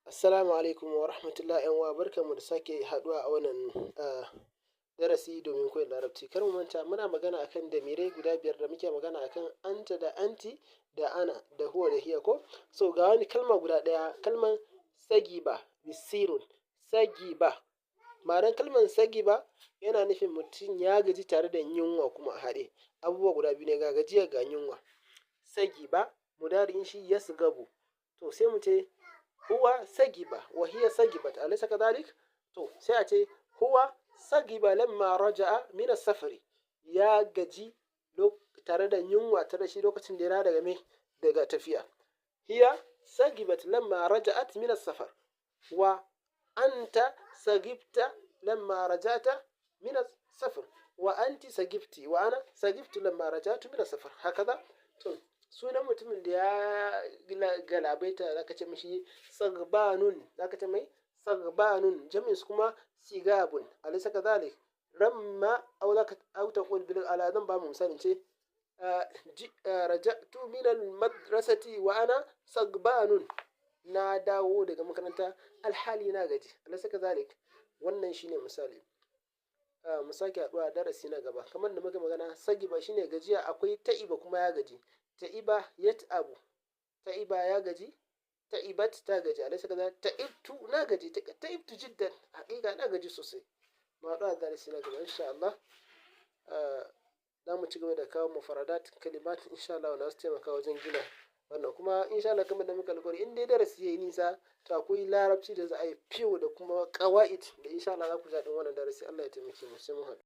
Assalamu alaikum wa rahmatullah. 'Yan uwa, barkanmu da sake haɗuwa a wannan darasi domin koyon Larabci. Kar mu manta, muna magana akan damirai guda biyar da muke magana akan أنت da أنتِ da أنا da هو da هي, ko? So ga wani kalma guda ɗaya, kalman سغب bisirun, سغب. Ma'anar kalman سغب yana nufin mutum ya gaji tare da yunwa kuma a haɗe. Abubuwa guda biyu ne, ga gajiya ga yunwa. سغب, mudari'in shi يسغب. To sai mu ce هو سغب وهي سغبت، أليس كذلك؟ To sai a ce هو سغب لما رجع من السفر. Ya gaji tare da yunwa tare da shi lokacin da ya dawo daga me? Daga tafiya. هي سغبت لما رجعت من السفر. وأنت سغبت لما رجعت من السفر. وأنتِ سغبتِ وأنا سغبت لما رجعت من السفر. هكذا. To sunan mutumin da ya galabaita za ka ce mishi سغبان, za ka ce mai سغبان, jam'in su kuma سغاب، أليس كذلك؟ رم أو أو تقول على zan ba mu misalin ce رجعت من المدرسة وأنا سغبان. Na dawo daga makaranta alhali na gaji, أليس كذلك؟ Wannan shine misali. Mu sake haɗuwa a darasi na gaba. Kamar da muka magana, سغب shine gajiya, akwai تعب kuma ya gaji. تعب يتعب. تعب ya gaji, تعبت ta gaji, أليس كذلك؟ تعبت na gaji, تعبت جدا, haƙiƙa na gaji sosai. Mu haɗu a darasi na gaba insha Allah. Za mu ci gaba da kawo مفردات كلمات insha Allah wanda za su taimaka wajen gina wannan. Kuma insha Allah, kamar da muka alƙawari, in dai darasi yayi nisa, to akwai Larabci da za a yi fiyo da kuma ƙawa'id da insha Allah za ku ji daɗin wannan darasi. Allah ya taimake mu, sai mun haɗu.